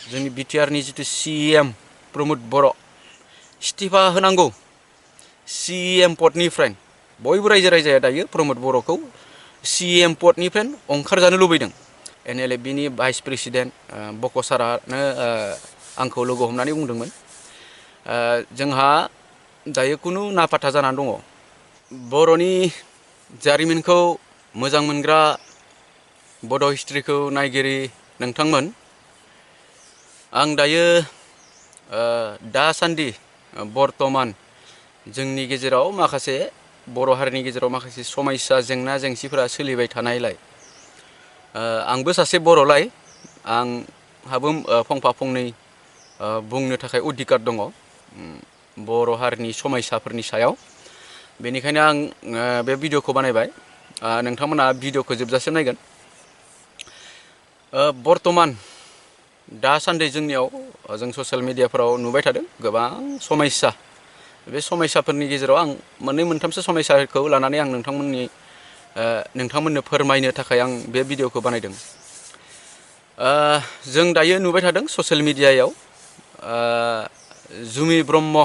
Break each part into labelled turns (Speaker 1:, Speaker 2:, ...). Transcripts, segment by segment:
Speaker 1: जोंनि बिटिआरनि जितु सीएम प्रमोद बर' इस्तिफा होनांगौ सीएम पदनिफ्राय बयबो रायजो राजाया दायो प्रमोद बर'खौ सीएम पदनिफ्राय ओंखारजानो लुबैदों एनएलएफबिनि भाइस प्रेसिडेन्ट बक' सारानो आंखौ लोगो हमनानै बुंदोंमोन जोंहा दायो कुनु नाफाथा जानानै दङ बर'नि जारिमिनखौ मोजां मोनग्रा बड' हिस्ट्रिखौ नायगिरि नोंथांमोन आं दायो दासान्दि बर्तमान जोंनि गेजेराव माखासे बर' हारिनि गेजेराव माखासे समस्या जेंना जेंसिफोरा सोलिबाय थानायलाय आंबो सासे बर'लाय आंहाबो फंफा फंनै बुंनो थाखाय अधिकार दङ बर' हारिनि समस्याफोरनि सायाव बेनिखायनो आं बे भिडिअखौ बानायबाय नोंथांमोना भिडिअखौ जोबजासिम नायगोन बर्तमान दासान्दि जोंनियाव जों ससियेल मिडियाफोराव नुबाय थादों गोबां समस्या बे समस्याफोरनि गेजेराव आं मोननै मोनथामसो समस्याखौ लानानै आं नोंथांमोननो फोरमायनो थाखाय आं बे भिडिअखौ बानायदों जों दायो नुबाय थादों ससियेल मिडियायाव जुमि ब्रह्म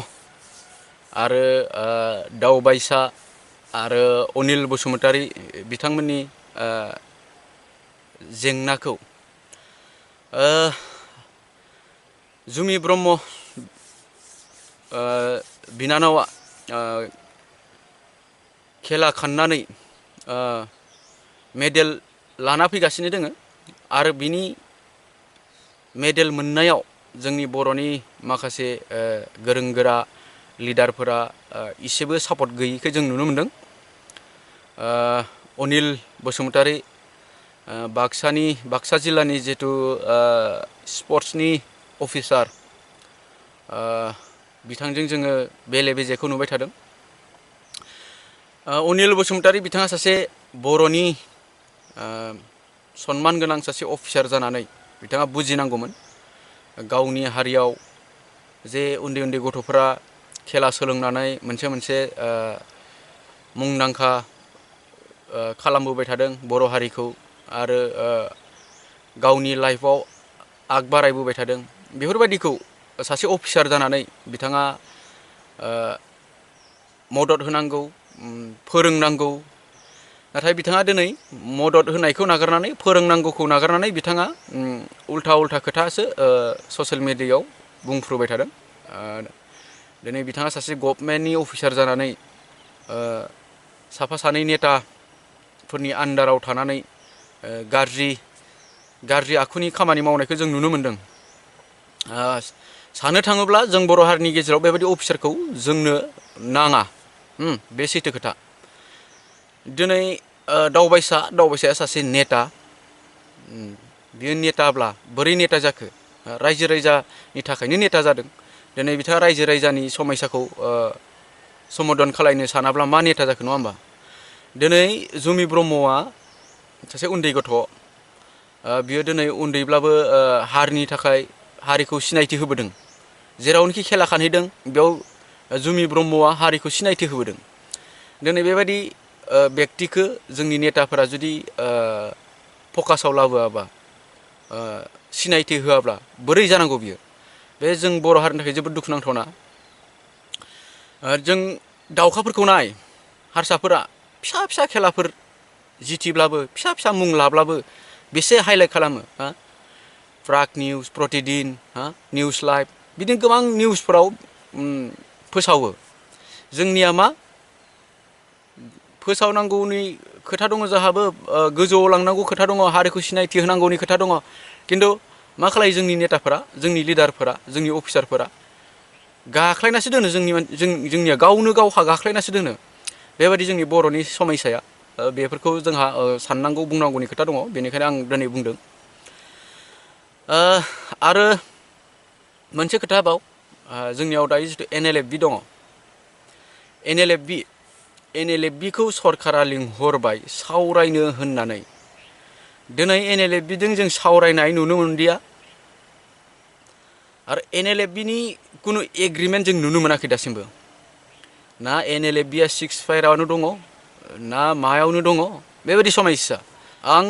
Speaker 1: आरो दावबायसा आरो अनिल बसुमतारी बिथांमोननि जेंनाखौ जुमि ब्रह्म बिनानावा खेला खाननानै मेडेल लाना फैगासिनो दोङो आरो बिनि मेडेल मोननायाव जोंनि बर'नि माखासे गोरों गोरा लिडारफोरा इसेबो सापर्ट गैयिखौ जों नुनो मोनदों अनिल बसुमतारी बाक्सा जिल्लानि जितु स्पर्ट्सनि अफिसार बिथांजों जोङो बेले बेजेखौ नुबाय थादों अनिल बसुमतारी बिथाङा सासे बर'नि सनमान गोनां सासे अफिसार जानानै बिथाङा बुजिनांगौमोन गावनि हारियाव जे उन्दै उन्दै गथ'फोरा खेला सोलोंनानै मोनसे मुंदांखा खालामबोबाय थादों बर' हारिखौ आरो गावनि लाइफआव आग बारायबोबाय थादों बेफोरबायदिखौ सासे अफिसार जानानै बिथाङा मदद होनांगौ फोरोंनांगौ नाथाय बिथाङा दिनै मदद होनायखौ नागारनानै फोरोंनांगौखौ नागारनानै बिथाङा उल्था खोथासो ससियेल मिडियायाव बुंफ्रुबाय थादों दिनै बिथाङा सासे गभर्नमेन्टनि अफिसार जानानै साफा सानै नेताफोरनि आन्दाराव थानानै गाज्रि आखुनि खामानि मावनायखौ जों नुनो मोनदों साननो थाङोब्ला जों बर' हारिनि गेजेराव बेबायदि अफिसारखौ जोंनो नाङा बे सैथो खोथा दिनै दावबायसाया सासे नेता बियो नेताब्ला बोरै नेता जाखो रायजो राजानि थाखायनो नेता जादों दिनै बिथाङा रायजो राजानि समस्याखौ समाधान खालायनो सानाब्ला मा नेता जाखो नङा होमबा दिनै जुमि ब्रह्मआ सासे उन्दै गथ' बियो दिनै उन्दैब्लाबो हारिनि थाखाय हारिखौ सिनायथि होबोदों जेरावनोखि खेला खानहैदों बेयाव जुमि ब्रह्मआ हारिखौ सिनायथि होबोदों दिनै बेबायदि बेक्तिखौ जोंनि नेताफोरा जुदि फकासाव लाबोआबा सिनायथि होआब्ला बोरै जानांगौ बियो बे जों बर' हारिनि थाखाय जोबोद दुखुनांथावना जों दावखाफोरखौ नाय हारसाफोरा फिसा खेलाफोर जितिब्लाबो फिसा मुं लाब्लाबो बेसे हाइलाइट खालामो प्राग निउस प्रतिदिन निउस लाइभ बिदिनो गोबां निउसफोराव फोसावो जोंनिया मा फोसावनांगौनि खोथा दङ जोंहाबो गोजौआव लांनांगौ खोथा दङ हारिखौ सिनायथि होनांगौनि खोथा दङ खिन्थु मा खालायो जोंनि नेताफोरा जोंनि लिडारफोरा जोंनि अफिसारफोरा गाख्लायनासो दोनो जोंनिया गावनो गावहा गाख्लायनासो दोनो बेबायदि जोंनि बर'नि समस्याया बेफोरखौ जोंहा साननांगौ बुंनांगौनि खोथा दङ बेनिखायनो आं दिनै बुंदों आरो मोनसे खोथा बाव जोंनियाव दायो जितु एनएलएफबि दङ एनएलएफबिखौ सरकारा लिंहरबाय सावरायनो होननानै दिनै एनएलएफबिजों जों सावरायनाय नुनो मोनदिया आरो एनएलएफबिनि कुनु एग्रिमेन्ट जों नुनो मोनाखै दासिमबो ना एनएलएफबिया 6 फायारावनो दङ ना मायावनो दङ बेबायदि समस्या आं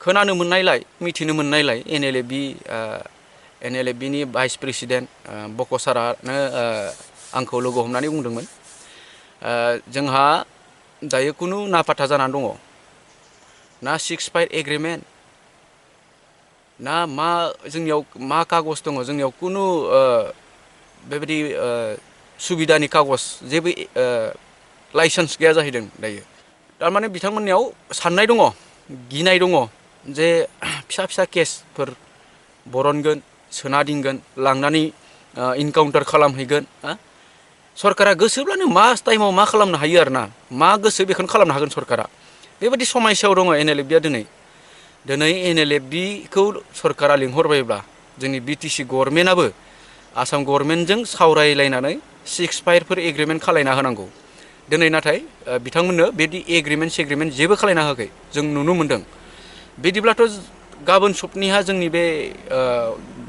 Speaker 1: खोनानो मोननायलाय मिथिनो मोननायलाय एनएलएफबि NLFB नि भाइस प्रेसिडेन्ट बक' सारानो आंखौ लोगो हमनानै बुंदोंमोन जोंहा दायो कुनु नापात्ता जानानै दङ ना 6-5 एग्रिमेन्ट ना मा जोंनियाव मा कागज दङ जोंनियाव कुनु बेबायदि सुबिदानि कागज जेबो लाइसेन्स गैया जाहैदों दायो थारमाने बिथांमोननियाव साननाय दङ गिनाय दङ जे फिसा फिसा केसफोर बरनगोन सोना दिंगोन लांनानै इनकाउन्टार खालामहैगोन सरकारा गोसोब्लानो मा टाइमाव मा खालामनो हायो आरोना मा गोसो बेखौनो खालामनो हागोन सरकारा बेबायदि समस्यायाव दङ NLFB दिनै NLFB खौ सरकारा लिंहरबायब्ला जोंनि BTC गभर्नमेन्टआबो आसाम गभर्नमेन्टजों सावरायलायनानै 6-5 एग्रिमेन्ट खालायना होनांगौ दिनै नाथाय बिथांमोननो बेदि एग्रिमेन्ट जेबो खालायना होआखै जों नुनो मोनदों बिदिब्लाथ' गाबोन सबनिहा जोंनि बे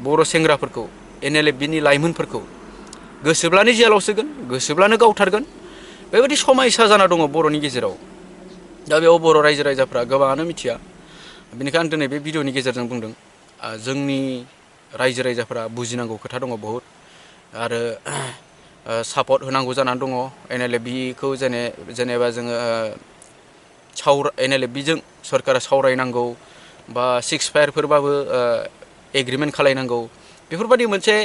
Speaker 1: बर' सेंग्राफोरखौ NLFB नि लाइमोनफोरखौ गोसोब्लानो जेलाव सोगोन गोसोब्लानो गावथारगोन बेबायदि समस्या जाना दङ बर'नि गेजेराव दा बेयाव बर' रायजो राजाफ्रा गोबाङानो मिथिया बेनिखायनो आं दिनै बे भिडिअनि गेजेरजों बुंदों जोंनि रायजो राजाफ्रा बुजिनांगौ खोथा दङ बहुद आरो सापर्ट होनांगौ जानानै दङ NLFB खौ जेनेबा जोङो NLFB जों सरकारा सावरायनांगौ बा 6-5 फोरबाबो एग्रिमेन्ट खालायनांगौ बेफोरबायदि मोनसे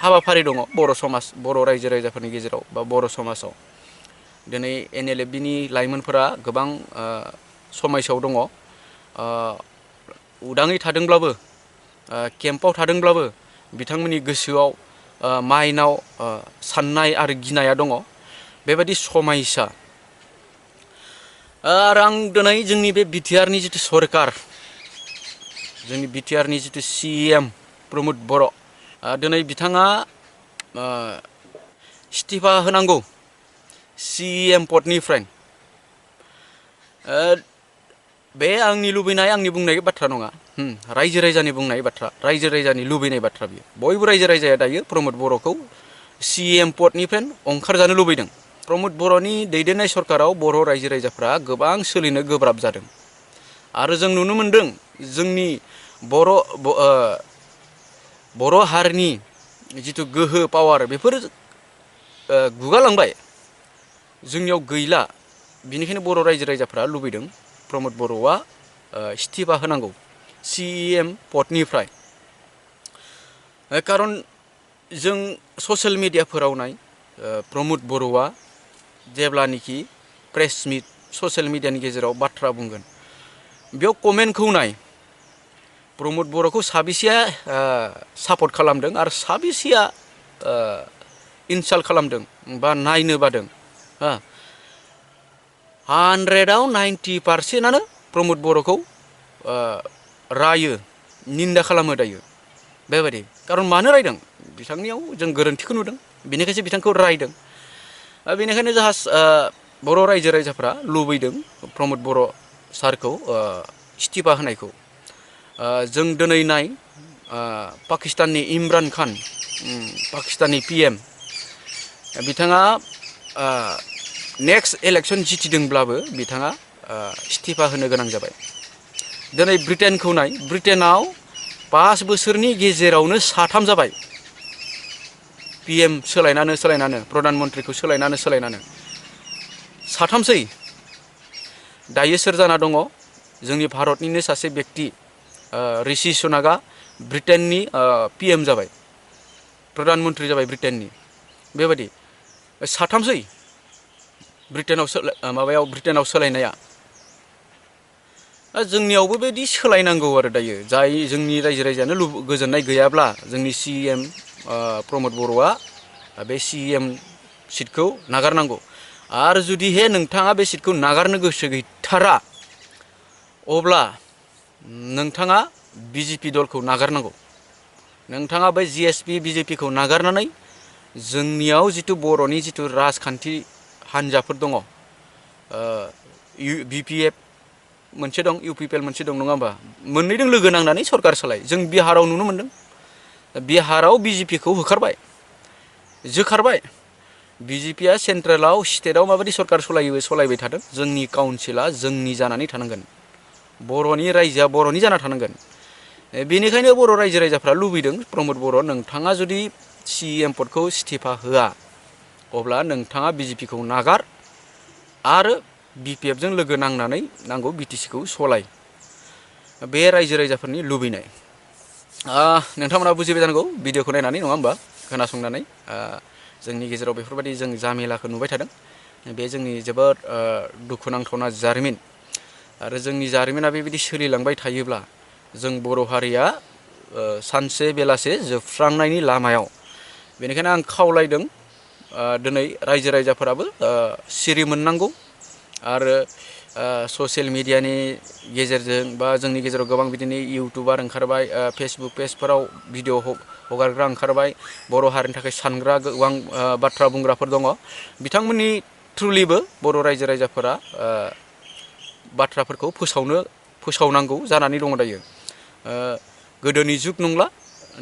Speaker 1: हाबाफारि दङ बर' रायजो राजाफोरनि गेजेराव बा बर' समाजाव दिनै NLFB नि लाइमोनफोरा गोबां समस्यायाव दङ उदाङै थादोंब्लाबो केम्पआव थादोंब्लाबो बिथांमोननि गोसोआव माइन्डआव साननाय आरो गिनाया दङ बेबायदि समस्या आरो आं दिनै जोंनि बे BTR नि जिथु सरकार जोंनि BTR नि जिथु CM प्रमद बर' दिनै बिथाङा इस्तिफा होनांगौ CM पदनिफ्राय बे आंनि लुबैनाय आंनि बुंनाय बाथ्रा नङा रायजो राजानि बुंनाय बाथ्रा रायजो राजानि लुबैनाय बाथ्रा बियो बयबो रायजो राजाया दायो प्रमद बर'खौ CM पदनिफ्राय ओंखारजानो लुबैदों प्रमद बर'नि दैदेननाय सरकाराव बर' रायजो राजाफ्रा गोबां सोलिनो गोब्राब जादों आरो जों नुनो मोनदों जोंनि बर' हारिनि जिथु गोहो पावार बेफोर गुगालांबाय जोंनियाव गैला बिनिखायनो बर' रायजो राजाफ्रा लुबैदों प्रमद बर'आ इस्तिफा होनांगौ CM पदनिफ्राय खारन जों ससियेल मिडियाफोराव नाय प्रमद बर'आ जेब्लानोखि प्रेस मिट ससियेल मिडियानि गेजेराव बाथ्रा बुंगोन बेयाव कमेन्टखौ नाय प्रमद बर'खौ साबेसेया सापर्ट खालामदों आरो साबेसेया इनसाल्ट खालामदों बा नायनो बादों 100आव 90% प्रमद बर'खौ रायो निन्दा खालामो दायो बेबायदि खारन मानो रायदों बिथांनियाव जों गोरोन्थिखौ नुदों बेनिखायसो बिथांखौ रायदों बेनिखायनो जोंहा बर' रायजो राजाफ्रा लुबैदों प्रमद बर' सारखौ इस्तिफा होनायखौ जों दिनै नाय पाकिस्ताननि इमरान खान पाकिस्ताननि PM बिथाङा नेक्स्ट इलेक्सन जितिदोंब्लाबो बिथाङा इस्तिफा होनो गोनां जाबाय दिनै ब्रिटेनखौ नाय ब्रिटेनाव 5 बोसोरनि गेजेरावनो 3 जाबाय PM सोलायनानो प्रधान मन्त्रिखौ सोलायनानो 3सै दायो सोर जाना दङ जोंनि भारतनिनो सासे व्यक्ति ऋषि सुनाकआ ब्रिटेननि PM जाबाय प्रधान मन्त्रि जाबाय ब्रिटेननि बेबायदि 3सै ब्रिटेनाव सोलायनाया जोंनियावबो बेबायदि सोलायनांगौ आरो दायो जाय जोंनि रायजो राजायानो गोजोननाय गैयाब्ला जोंनि CM प्रमद बर'आ बे CM सिटखौ नागारनांगौ आरो जुदिहे नोंथाङा बे सिटखौ नागारनो गोसो गैथारा अब्ला नोंथाङा BJP दलखौ नागारनांगौ नोंथाङा बै GSP BJP खौ नागारनानै जोंनियाव जिथु बर'नि जिथु राजखान्थि हान्जाफोर दङ BPF मोनसे दं UPPL मोनसे दं नङा होमबा मोननैजों लोगो नांनानै सरकार सालाय जों बिहाराव नुनो मोनदों बिहाराव BJP खौ होखारबाय जोखारबाय BJPआ सेन्ट्रेलाव स्टेटआव माबायदि सरकार सलायबाय थादों जोंनि काउन्सिला जोंनि जानानै थानांगोन बर'नि रायजोआ बर'नि जाना थानांगोन बेनिखायनो बर' रायजो राजाफ्रा लुबैदों प्रमद बर' नोंथाङा जुदि CM पदखौ इस्तिफा होआ अब्ला नोंथाङा BJP खौ नागार आरो BPF जों लोगो नांनानै नांगौ BTC खौ सलाय। बे रायजो राजाफोरनि लुबैनाय। नोंथांमोना बुजिबाय जानांगौ भिडिअखौ नायनानै नङा होमबा खोनासंनानै जोंनि गेजेराव बेफोरबायदि जों जामेलाखौ नुबाय थादों। बे जोंनि जोबोद दुखुनांथावना जारिमिन आरो जोंनि जारिमिना बेबायदि सोलिलांबाय थायोब्ला जों बर' हारिया सानसे बेलासे जोबस्रांनायनि लामायाव। बेनिखायनो आं खावलायदों दिनै रायजो राजाफोराबो सिरि मोननांगौ आरो ससियेल मिडियानि गेजेरजों बा जोंनि गेजेराव गोबां बिदिनो इउटुबार ओंखारबाय फेसबुक पेजफोराव भिडिअ हगारग्रा ओंखारबाय बर' हारिनि थाखाय सानग्रा गोबां बाथ्रा बुंग्राफोर दङ बिथांमोननि थ्रुलिबो बर' रायजो राजाफोरा बाथ्राफोरखौ फोसावनांगौ जानानै दङ दायो। गोदोनि जुग नंला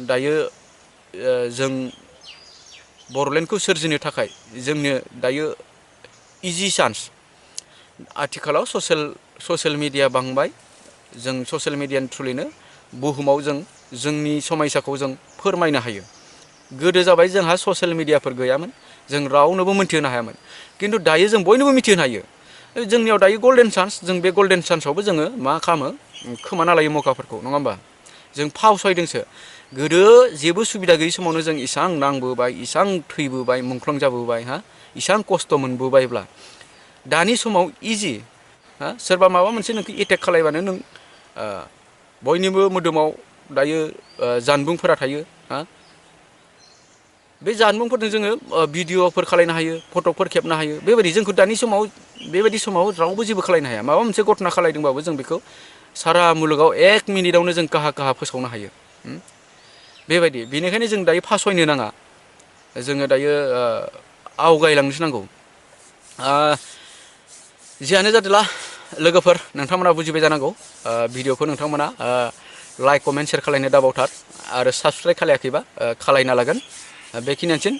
Speaker 1: दायो जों बर'लेण्डखौ सोरजिनो थाखाय जोंनो दायो इजि चान्स। आथिखालाव ससियेल मिडिया बांबाय जों ससियेल मिडियानि थ्रुयैनो बुहुमाव जों जोंनि समयसाखौ जों फोरमायनो हायो। गोदो जाबाय जोंहा ससियेल मिडियाफोर गैयामोन जों रावनोबो मिन्थिहोनो हायामोन खिन्थु दायो जों बयनोबो मिथिहोनो हायो। जोंनियाव दायो गल्डेन चान्स जों बे गल्डेन चान्सआवबो जोङो मा खालामो खोमाना लायो मौकाफोरखौ नङा होमबा जों फावसायदोंसो। गोदो जेबो सुबिदा गैयै समावनो जों इसां नांबोबाय इसां थैबोबाय मुंख्लं जाबोबाय इसां खस्थ' मोनबोबायब्ला दानि समाव इजि सोरबा माबा मोनसे नोंखौ एटेक खालायबानो नों बयनिबो मोदोमाव दायो जानबुंफोरा थायो। बे जानबुंफोरजों जोङो भिडिअफोर खालायनो हायो फटकफोर खेबनो हायो बेबायदि जोंखौ दानि समाव बेबायदि समाव रावबो जेबो खालायनो हाया। माबा मोनसे घटना खालायदोंबाबो जों बेखौ सारा मुलुगाव 1 मिनिटावनो जों काहा फोसावनो हायो। बेबायदि बेनिखायनो जों दायो फासयनो नाङा जोङो दायो आवगायलांनोसो नांगौ। जियानो जादोला लोगोफोर नोंथांमोना बुजिबाय जानांगौ भिडिअखौ नोंथांमोना लाइक कमेन्ट शेयार खालायनो दाबावथार आरो साबस्क्राइब खालायाखैबा खालायना लागोन बेखिनियानोसै।